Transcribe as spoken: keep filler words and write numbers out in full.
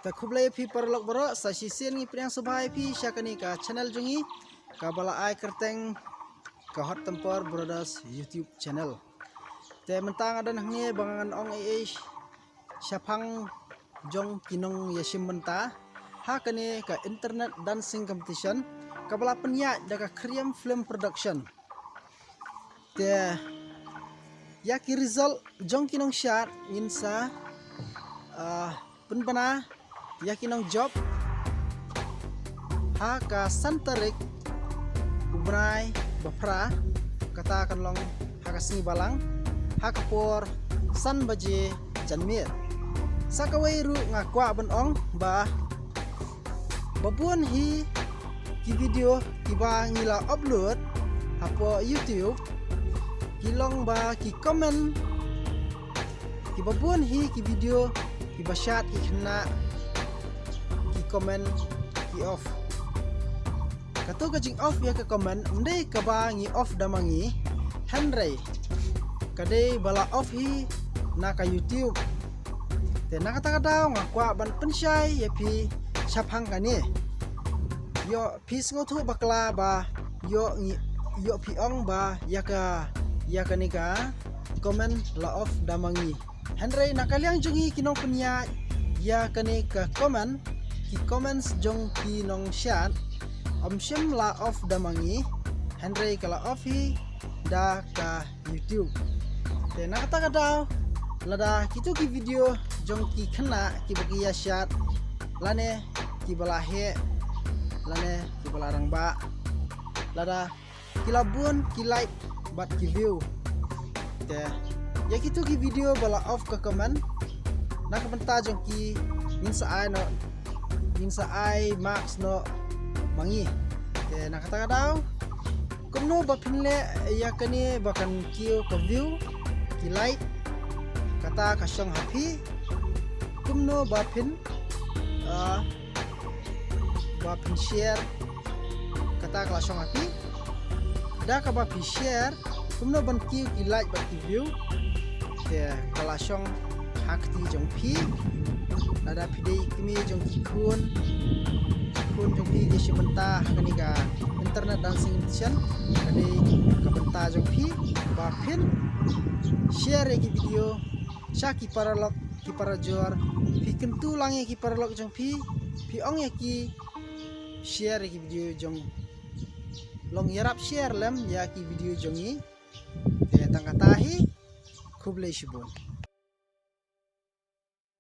Te khublei phi paralok baroh, sa shisien ngi pdiang sngewbha ïa phi sha kane ka channel jong ngi, kaba la ai kyrteng ka Hot Temper Brothers YouTube channel. Te mynta nga don hangne ba ngan ong ei ei shaphang jong ki nongïashim bynta ha kane ka internet dancing competition kaba la pynïaid da ka Khriam Film Production. Te ïa ki result jong ki nongshad ngin sa, ah, pynbna ïa ki nongjop ha ka san tarik u bnai ba phra, kata kan long ha ka sngi Balang, ha ka por san baje janmiet. Sa kawei ruh nga kwah ban ong ba, ba bun hi ki video kiba ngi la upload hapoh YouTube ki long ba ki comment, kiba bun hi ki video kiba shad ki khynnah, ki comment ki off. Kato ka jing off ïa ka comment ym dei kaba ngi off da ma ngi, hynrei ka dei ba la off hi na ka YouTube. Te na kata ka daw nga kwah ban pynshai ïa phi shaphang kane. Ïoh phi sngewthuh bakla ba ïoh ngi, ïoh phi ong ba ïa ka, ïa kane ka comment la off da ma ngi. Hynrei na ka liang jong ngi ki nongpynïaid ïa kane ka comment, ki comments jong ki nongshad, ym shym la off da ma ngi, hynrei ka la off hi da ka YouTube. Te na kata ka daw, lada kito ki video jong ki khynnah kiba ki ïashad, lane kiba la heh, lane kiba la rangbah, lada ki la bun ki like bad ki view, te ïa kito ki video ba la off ka comment, na ka bynta jong ki ngin sa ai noh, ngin sa ai marks noh ma ngi. Te na kata ka daw, kumno ba phin leh ïa kane ba kan kiew ka view, ki like, kata ka shong ha phi. Kumno ba phin, ah, ba phin share, kata ka la shong ha phi. Da kaba phi share, kumno ban kiew ki like bad ki view, te ka la shong ha kti jong phi. Lada phi dei kmie jong ki khun, ki khun jong phi ki shim bynta ha kane ka internet dancing competition, ka dei ka bynta jong phi ba phin share ïa ki video sha ki paralok, ki parajor. Phi kyntu lang ïa ki paralok jong phi, phi ong ïa ki share ïa ki video jong, long ïarap share lem ïa ki video jong ngi. Te tang kata hi, khublei shibun.